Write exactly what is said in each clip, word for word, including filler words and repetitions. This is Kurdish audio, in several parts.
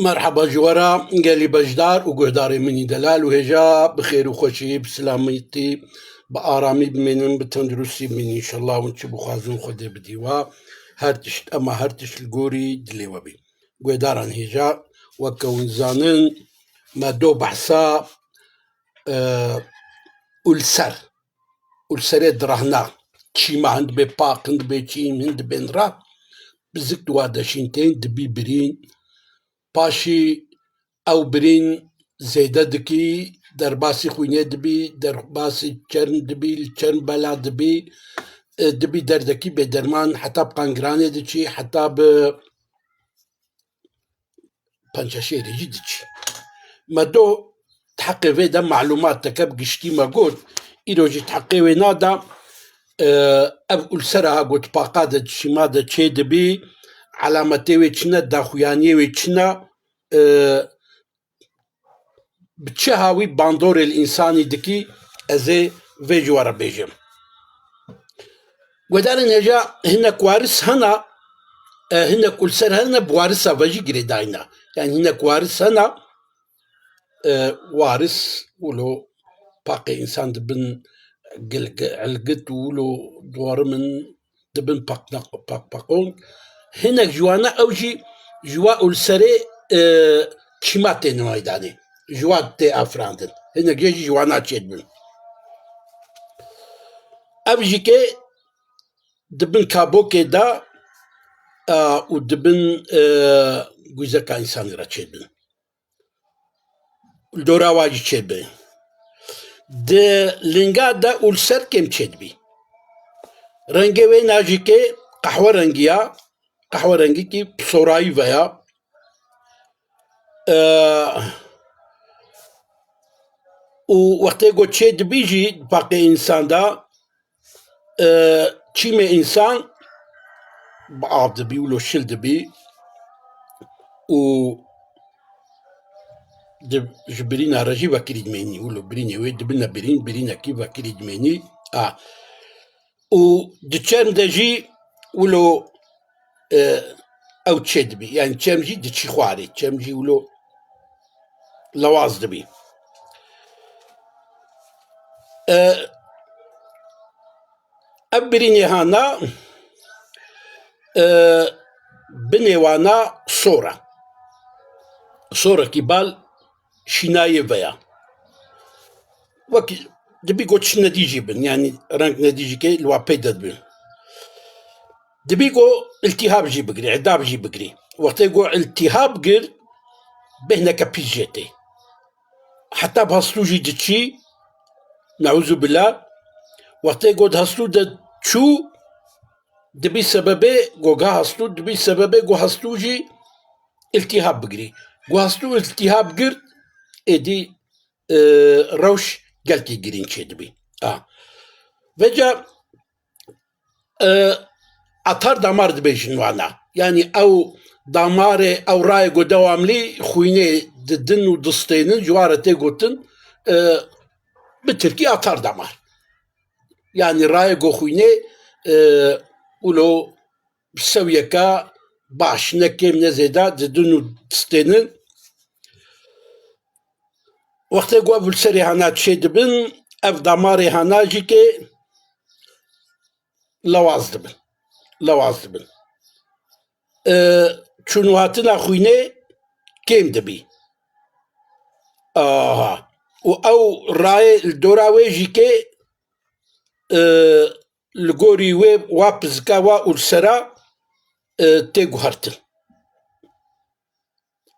Merheba ji we re gelî beşdar û guhdarê min î delal û hêja bi xêr û xweşî, bi silametî, bi aramî bimînin, bi tenduristî bimînin înşellah. Hûn çi bixwazin Xwedê bidî we. Her tişt, ema her tişt li gorî dilê we bî. Guhdaran hêja, weke hûn zanin, me do behsa, e, ulser, ulserê dirahna, çîma hin dibê pak, hin dibê çîm, hin dibên rah, bi zik di wa de şîn tên, dibî birîn. Paşî ew birîn zêde dikî, derbasî xwînê dibî, derbasî çerm dibî, li çerm bela dibî, e, dibî derdekî bêderman, heta bi qangiranê diçî, heta bi pençeşêrê jî diçî. Me do di heqê vê de malûmateke bi giştî me got, îro jî di heqê wê nada, e, ev ulsera ha got paqa de, çîma de çê dibî, alametê wê çi ne, daxuyaniyê wê çi ne, e, bi çi hawî bandorê li însanî dikî, ez ê vê ji we re bêjim. Guhdarên hêja, hinek waris hene, e, hinek ulser hene, bi warisa ve jî girêdayî ne. Yani hinek waris hene, e, waris wilo paqê însan dibin gil-, gilgit û wilo dorimin dibin paqna-, paqpaqon. Hinek ji wana ew jî ji wa ulserê, e, çîma têne meydanê. Ji wa tê afirandin. Hinek jê jî ji wana çêdibin. Ev jî ke dibin kabokê de, e, û dibin, e, guzeka însanî re çêdibin. Li dora wa jî çêdibe. Di linga de ulser kêm çêdibî. Rengê wê na jî ke qehwe rengî ya, qehwe rengîkî pisorayî ve ya. E, û wextê ku çêdibî jî di paqê însan de, e, çîmê însan bi av dibî, wilo şil dibî û di, ji birîna re jî vekirî dimênî, wilo birînê wê dibine birîn, birînekî vekirî dimênî. A. Û di çerm de jî wilo, e, ew çêdibî. Yani çerm jî diçî xwarê. Çerm jî wilo lewaz dibî. E, ev birînê hana, e, binê wana sor e. Sorekî bal şînayê veya. Wek dibî ku tişt nedî jî bin, yani reng nedî jî ke li wa peyde dibin. Dibî ku iltîhab jî bigirî, îdab jî bigirî. Wextê ku iltîhab gir, bêhneke pîs jê tê. Heta bi hestû jî diçî, neûzûbillah. Wextê ku di hestû de çû, dibî sebebê ku ga hestû, dibî sebebê ku hestû jî iltîhab bigirî. Ku hestû iltîhab girt, êdî, e, rewş gelkî girîng çêdibî. A. Veca, e, atar damar dibêjin wana. Yani ew damarê, ew rayê ku dewamlî xwînê didin û distênin, ji wa re tê gotin, e, bi tirkî atar damar. Yani rayê ku xwînê, e, wilo bi sewiyeke baş, ne kêm ne zêde didin û distênin. Wextê ku ev ulserê hana çêdibin, ev damarê hana jî ke lewaz dibin. Lewaz dibin. E, çûn û hatina xwînê kêm dibî. Aha. Û ew rayê li dora wê jî ke, e, li gorî wê wa pizika wa ulsera, e, tê guhertin.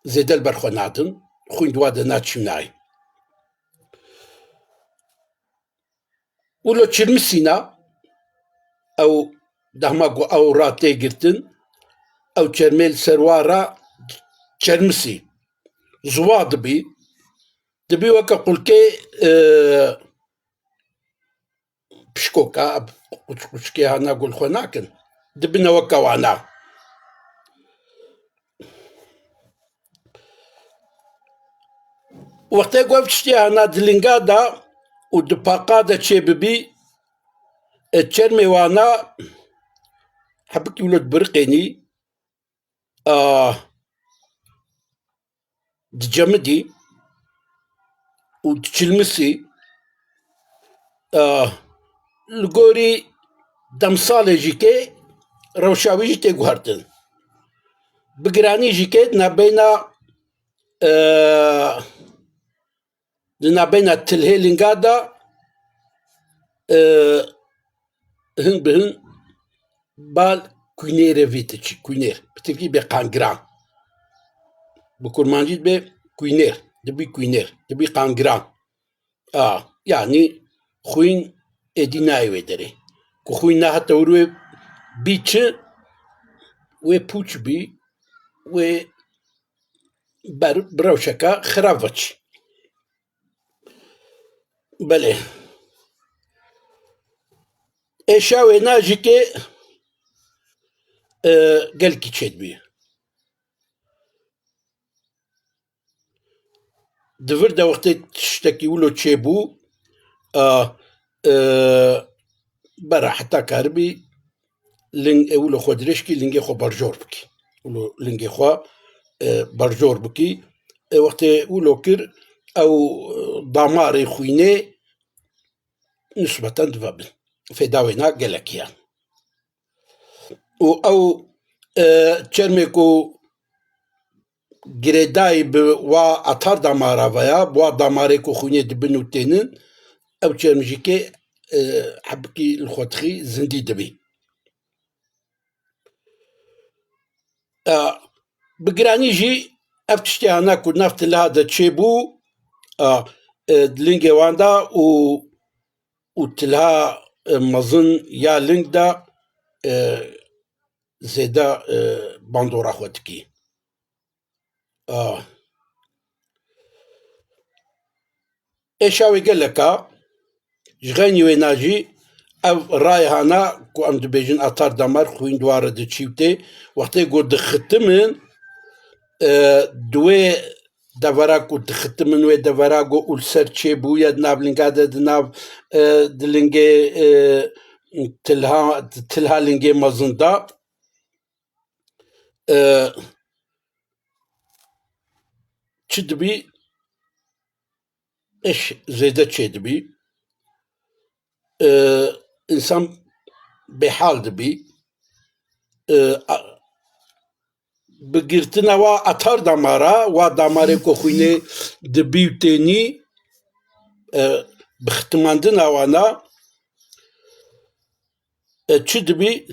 Zêde li ber xwe nadin, xwîn di wa de naçî nayê. Wilo çirmisîna, ew dehma ku ew ra tê girtin, ew çermê li ser wa ra çermisî, ziwa dibî, dibî weke qulkê, e, pişkoka, ev quç-, quçikê hana gul xwe nakin. Dibine weke wana. Wextê ku ev tiştê hana di linga de û di paqa de çê bibî, e, çermê wana hebikî wilo dibiriqênî, a, di cemidî û di çilmisî, e, li gorî demsalê jî kê rewşa wî jî tê guhertin. Bi giranî jî kê di navbeyna, e, di navbeyna tilhê linga de, e, hin bi hin bal kûynêrê vî diçî, kûynêr. Bi tirkî bê qangiran. Bi kurmancî dibe kûynêr. Dibî kûynêr. Dibî qangiran. A, yanî xwîn êdî nayê wê derê. Ku xwîn nehate wir wê bî çi, wê pûç bî, wê ber, bi rewşeke xirab ve çî. Belê. Êşa wêna jî kê, e, gelkî çêdibî. Di vir de wextê tiştekî wilo çêbû, a, e, bera heta karibî ling, e, wilo xwe dirêj kî, lingê xwe berjor bikî. Wilo lingê xwe, e, berjor bikî. E, wextê wilo kir, ew, e, damarê xwînê nisbeten dive bin. Fêda wêna gelekî ye. Û ew, e, çermê ku girêdayî bi wa atar damara ve ya, bi wa damarê ku xwînê dibin û tênin, ew çerm jî kê, e, hebikî li xwe dixî, zindî dibî. E, bi giranî jî ev tiştê hana ku nav tilha de çêbû, e, e, di lingê wan de û, û tilha, e, mezin ya ling de, e, zêde, e, bandora xwe dikî. A. Êşa wê gelek a, ji xeynî wêna jî ev rayê hana ku em dibêjin atar damar xwîn di wa re diçî û tê, wextê ku dixitimin, e, di wê devera ku dixitimin, wê devera ku ulser çêbûye di nav linga de, di nav, e, di lingê, e, tilha, tilha lingê mezin de, e, çi dibî? Êş zêde çêdibî. E, însan bêhal dibî. E, a, bi girtina wa atar damara, wa damarê ku xwînê dibî û tênî, e, bi xitimandina wana, e, çi dibî?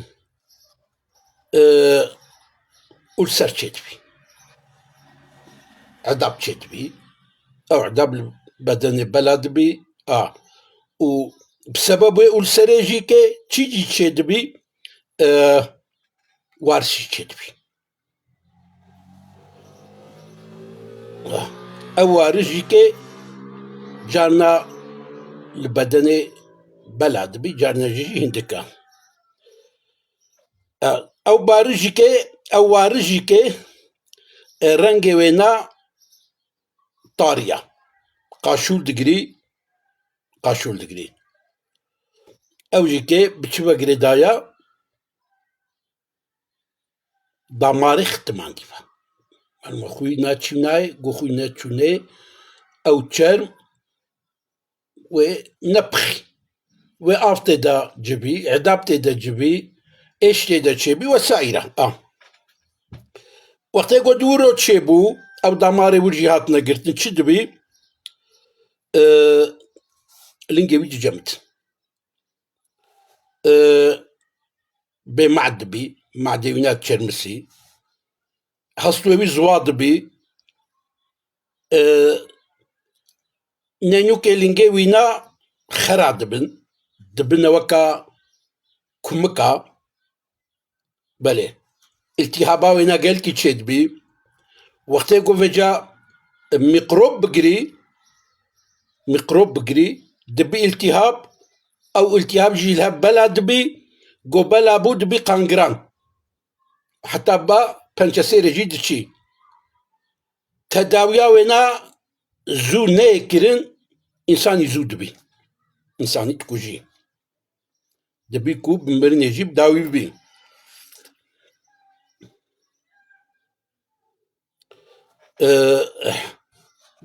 E, ulser çêdibî. Edab çêdibî. Ew edab li bedenê bela dibî. A. Û bi sebeb wê ulserê jî ke çi jî çêdibî, e, waris jî çêdibî. Ew waris jî ke carna li bedenê bela dibî, carna jî hindik e. E, ew baris jî ke, ew waris jî ke, e, rengê wêna tarî ye. Qaşûl digirî, qaşûl digirî. Ew jî ke bi çi ve girêdayî ye? Damarê xitimandî ve. Malum e xwîna çûnayê, ku xwîna çûnê, ew çerm wê nepixî. Wê av tê de cibî, edab tê de cibî, êş tê de çêbî wesaîre. A. Wextê ku di wiro çêbû, ew damarê wir jî hatine girtin, çi dibî? E, lingê wî dicemit. E, bê mad dibî, madê wîna çermisî. Hestûyê wî ziwa dibî. E, nênûkê lingê wîna xera dibin. Dibine weka kumika. Belê. Îltîhaba wêna gelkî çêdibî. Wextê ku vêca mîkrob bigirî, mîkrob bigirî, dibî îltîhab, ew îltîhab jî li hev bela dibî, ku bela bû dibî qangiran. Heta ba pençesêrê jî diçî. Tedawiya wêna zû neyê kirin, însanî zû dibî. Însanî dikujî. Dibî ku bi mirinê jî bi dawî bibî. E,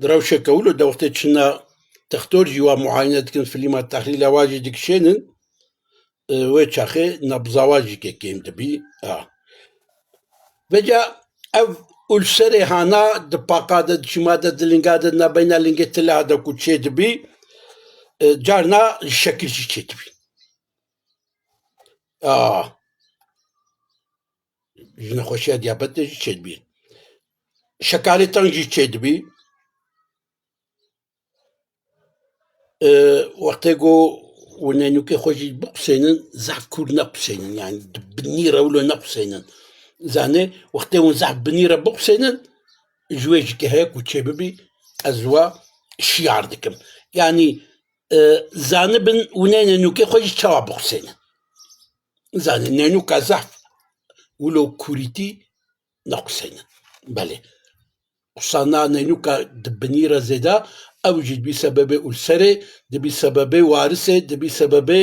di rewşeke wilo de wextê çina textor jî wa muayene dikin, filîma tehlîla wa jî dikişênin, e, wê çaxê nabza wa jî ke kêm dibî. A. Veca ev ulserê hana di paqa de, di çima de, di linga de, di nabeyna lingê tila de ku çê dibî, e, carna ji şekil jî çê dibî. A. Ji nexweşiya diyabetê jî çê dibî. Şekalê teng jî çê dibî. E, wextê ku û neynûkê xwe jî biqusênin, zehf kûr nequsênin, yani di binî re wilo nequsênin. Zanê, wextê hûn zehf binî re biqusênin, ji wê jî ke heye ku çê bibî, ez wa şiyar dikim. Yani, e, zanibin û nê neynûkê xwe jî çawa biqusênin. Zanê, neynûka zehf wilo kûrîtî nequsênin. Belê. Qusana neynûka di binî re zêde, ew jî dibî sebebê ulserê, dibî sebebê warisê, dibî sebebê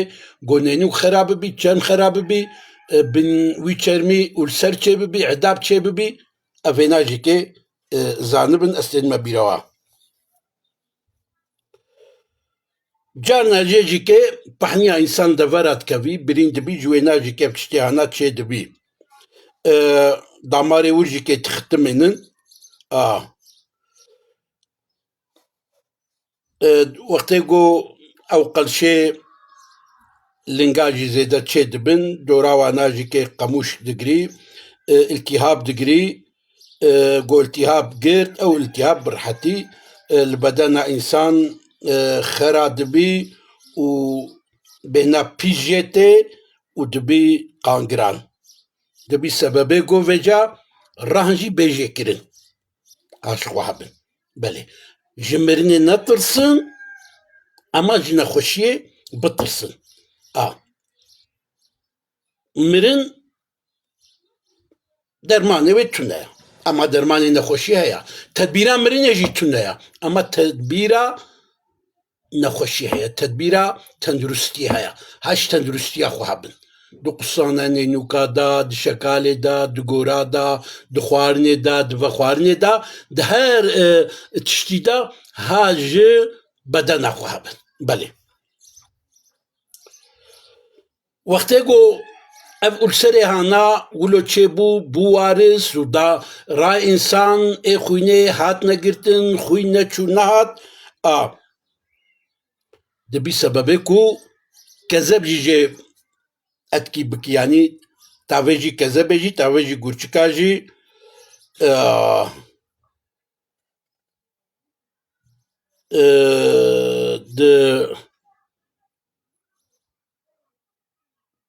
ku neynûk xera bibî, çerm xera bibî, e, bin wî çermî ulser çê bibî, edab çê bibî. Ev vêna jî ke, e, zanibin, ez tênime bîra wa. Carna jê jî ke pehniya însan devera dikevî, birîn dibî, ji wêna jî ke ev tiştê hana çê dibî. E, damarê wir jî ke dixitimênin. A. E, wextê ku ew qelşê linga jî zêde çê dibin, dora wana jî ke qemûş digirî, e, îltîhab digirî, e, ku îltîhab girt, ew îltîhab bi rehetî, e, li bedena însan, e, xera dibî û bêhna pîs jê tê û dibî qangiran. Dibî sebebê ku vêca rehn jî bê jêkirin. A ji xwe hebin. Belê. Ji mirinê netirsin, ema ji nexweşiyê bitirsin. A. Mirin dermanê wê tune ye. Ema dermanê nexweşî heye. Tedbîra mirinê jî tune ye. Ema tedbîra nexweşî heye. Tedbîra tenduristiyê heye. Ha ji tenduristiya xwe hebin. Di qusana neynûka de, di şekalê de, di gora de, di xwarinê de, di vexwarinê de, di her, e, tiştî de ha ji bedena xwe hebin. Belê. Wextê ku ev ulserê hana wilo çêbû, bû waris û da ray însan ê xwînê hat negirtin, xwîn neçû nehat, a, dibî sebebê ku kezeb jî jê etkî bikî, yanî tavê jî kezebê jî, tavê jî gurçika jî, e, e, di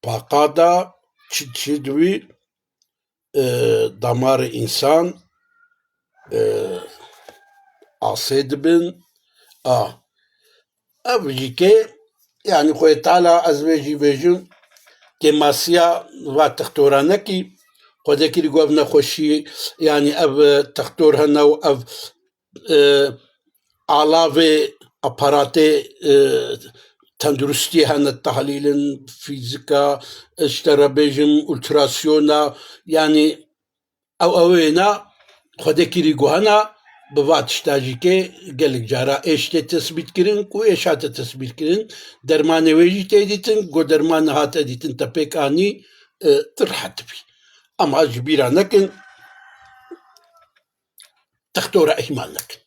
paqa de çi, çi dibî, e, damarê însan, e, asê dibin. A. Ev jî ke, yanî Xwedê Teala ez vê jî vêjim, kêmasiya va textora nekî, Xwedê kirî ku ev nexweşî, yanî ev textor hene û ev, e, alavê aparatê, e, tenduristiyê hene, tahlîlin, fîzika, ji te re bêjim, ultrasyona, yanî ew, ew êna Xwedê kirî guhana bi va tişta jî ke gelek cara êş tê tesbît kirin, ku êş hate tesbît kirin, dermanê wê jî tê dîtin, ku derman hate dîtin te pêk anî, e, tu rehet dibî. Ema ji bîra nekin, textora îhmal nekin.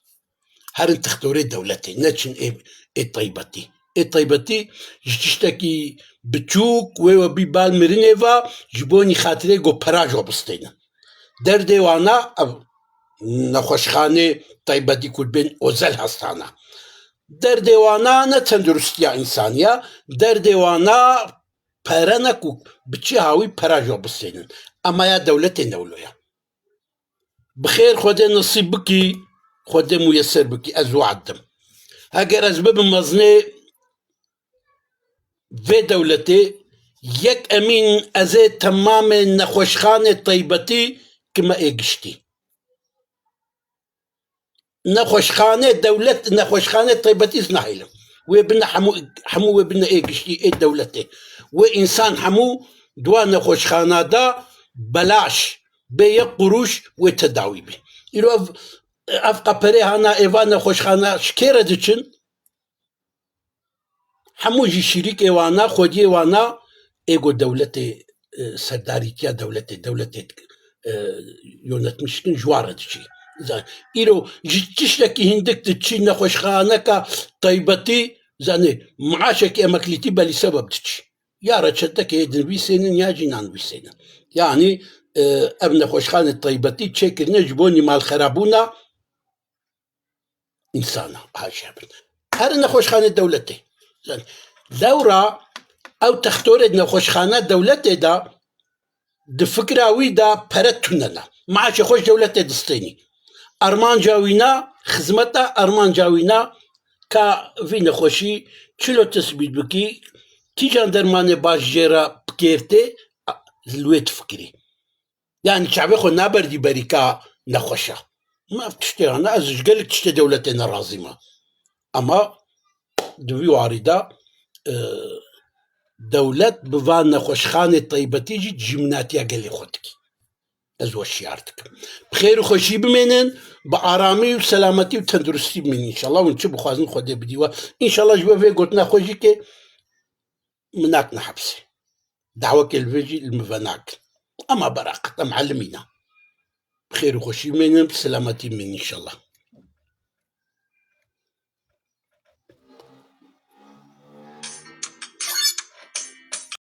Herin textorê dewletê, neçin ê, ê taybetî. Ê taybetî ji tiştekî biçûk wê we bî bal mirinê ve, ji bonî xatirê ku pera jo bistênin. Derdê wana ev nexweşxanê taybetî ku bên ozel hestana. Derdê wana ne tenduristiya însanî ya, derdê wana pere ne ku bi çi hawî pera jo bistênin. Ema ya dewletê ne wilo ya. Bi xêr Xwedê nesîb bikî, Xwedê muyeser bikî, ez wad dim. Heger ez bibim mezinê vê dewletê, yek emîn ez ê temamê nexweşxanê taybetî kime ê giştî. Nexweşxanê dewlet, nexweşxanê taybetî ez nahêlim. Wê bine hemû, hemû wê bine ê giştî, ê dewletê. Wê însan hemû di wan nexweşxana de belaş, bê yek qurûş wê tedawî bî. Îro ev ev qeperê hana êva nexweşxana ji kê re diçin? Hemû jî şîrîkê wana, xwediyê wana, ê ku dewletê, e, serdarîtiya dewletê, dewletê, e, yönetmiş dikin, ji wan re diçî. Zanî, îro ji tiştekî hindik diçî nexweşxaneka taybetî, zanî, maaşekî emeklîtî belî sebeb diçî. Ya reçetekê dinivîsênin ya jî nanivîsênin. Yanî, e, ev nexweşxanê taybetî çêkirine ji bo nîmalxerabûna însana, haşa bin. Her nexweşxanê dewletê. Lewra ew textorê nexweşxane dewletê de di fikra wî de pere tune ne. Maaşê xwe ji dewletê distênî. Armanca wî ne, xizmeta armanca wî ne, ka vî nexweşî çilo tesbît bikî, kîjan dermanê baş jê re bikêrtê, li wê difikirî. Yani çavê xwe naberdî berîka nexweşa. Ma ev tiştê hana, ez ji gelek tiştê dewletê nerazî me. Ama di vî warî de, e, dewlet bi van nexweşxanê taybetî jî dijminatiya gelê xwe dikî. Ez we şiyar dikim. Bi xêr û xweşî bimênin, bi aramî û selametî û tenduristî bimênin înşallah. Hûn çi bixwazin Xwedê bidî we. Înşallah ji we vê gotina xwe jî ke min nakine hepsê. Dawekê li vê jî li min venakin. Ema beraqet, em elimî ne. Bi xêr û xweşî bimênin, bi selametî bimênin înşallah.